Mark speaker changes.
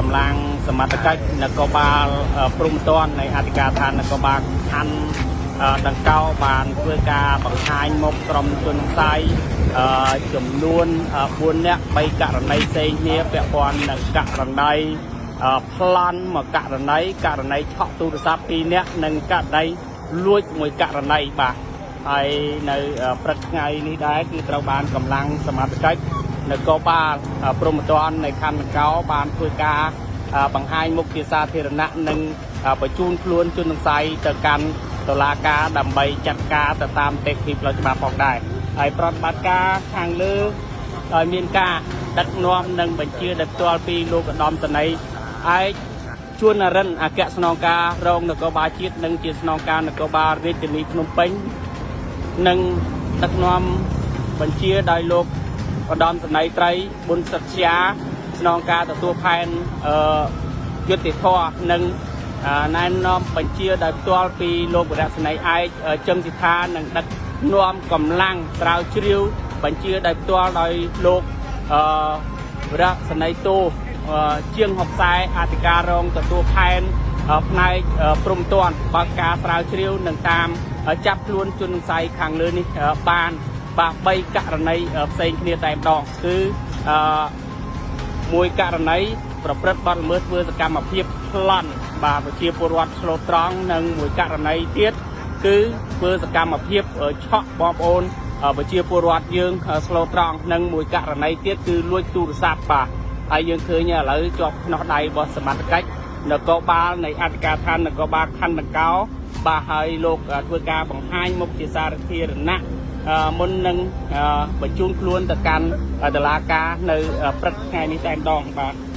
Speaker 1: កម្លាំងសមត្ថកិច្ចនគរបាលព្រំប្រទាននៃអធិការដ្ឋាននគរបាលខណ្ឌដង្កោបានធ្វើការបង្ហាញមុខក្រុមជនសង្ស័យចំនួន4នាក់3ករណីផ្សេងគ្នាពាក់ព័ន្ធនឹងករណីប្លន់មួយករណីករណីឆក់ទូរស័ព្ទ2នាក់និងករណីលួចមួយករណីបាទហើយនៅព្រឹកថ្ងៃនេះដែរគឺត្រូវបានកម្លាំងសមត្ថកិច្ចនគរបាលព្រំប្រទាននៃខណ្ឌដង្កោបានធ្វើការបង្ហាញមុខជាសាធារណៈនិងបញ្ជូនខ្លួនជនសង្ស័យទៅកាន់តុលាការដើម្បីចាត់ការទៅតាមទេពភាពផ្លូវច្បាប់ផងដែរហើយប្រតិបត្តិការខាងលើដោយមានការដឹកនាំនិងបញ្ជាដោយផ្ទាល់ពីលោកឧត្តមសេនីយ៍ឯកជួននរិនអគ្គស្នងការរងនគរបាលជាតិនិងជាស្នងការនគរបាលរាជធានីភ្នំពេញនិងដឹកនាំបញ្ជាដោយលោកឧត្តមសេនីយ៍ត្រីប៊ុនសិទ្ធាស្នងការទទួលផែនអឺយុត្តិធម៌និងណែនាំបញ្ជាដោយផ្ទាល់ពីលោកវរៈសេនីយ៍ឯកជឹមសិដ្ឋានិងដឹកនាំកម្លាំងស្រាវជ្រាវបញ្ជាដោយផ្ទាល់ដោយលោកអឺវរៈសេនីយ៍ទោជាង60អធិការរងទទួលផែនផ្នែកព្រំទាន់បើកការស្រាវជ្រាវនិងតាមចាប់ខ្លួនជនសង្ស័យខាងលើនេះបានបាទ3ករណីផ្សេងគ្នាតែម្ដងគឺអឺមួយករណីប្រព្រឹត្តបទល្មើសធ្វើសកម្មភាពប្លន់បាទប្រជាពលរដ្ឋឆ្លូតត្រង់និងមួយករណីទៀតគឺធ្វើសកម្មភាពឆក់បងប្អូនប្រជាពលរដ្ឋយើងស្លូតត្រង់និងមួយករណីទៀតគឺលួចទូរស័ព្ទបាទហើយយើងឃើញឥឡូវជាប់ខ្នោះដៃរបស់សមត្ថកិច្ចនគរបាលនៃអធិការដ្ឋាននគរបាលខណ្ឌដង្កោបាទហើយលោកធ្វើការបង្ហាញមុខជាសាធារណៈមុននឹងបញ្ជូនខ្លួនទៅកាន់តុលាការនៅព្រឹកថ្ងៃនេះតែម្ដងបាទ។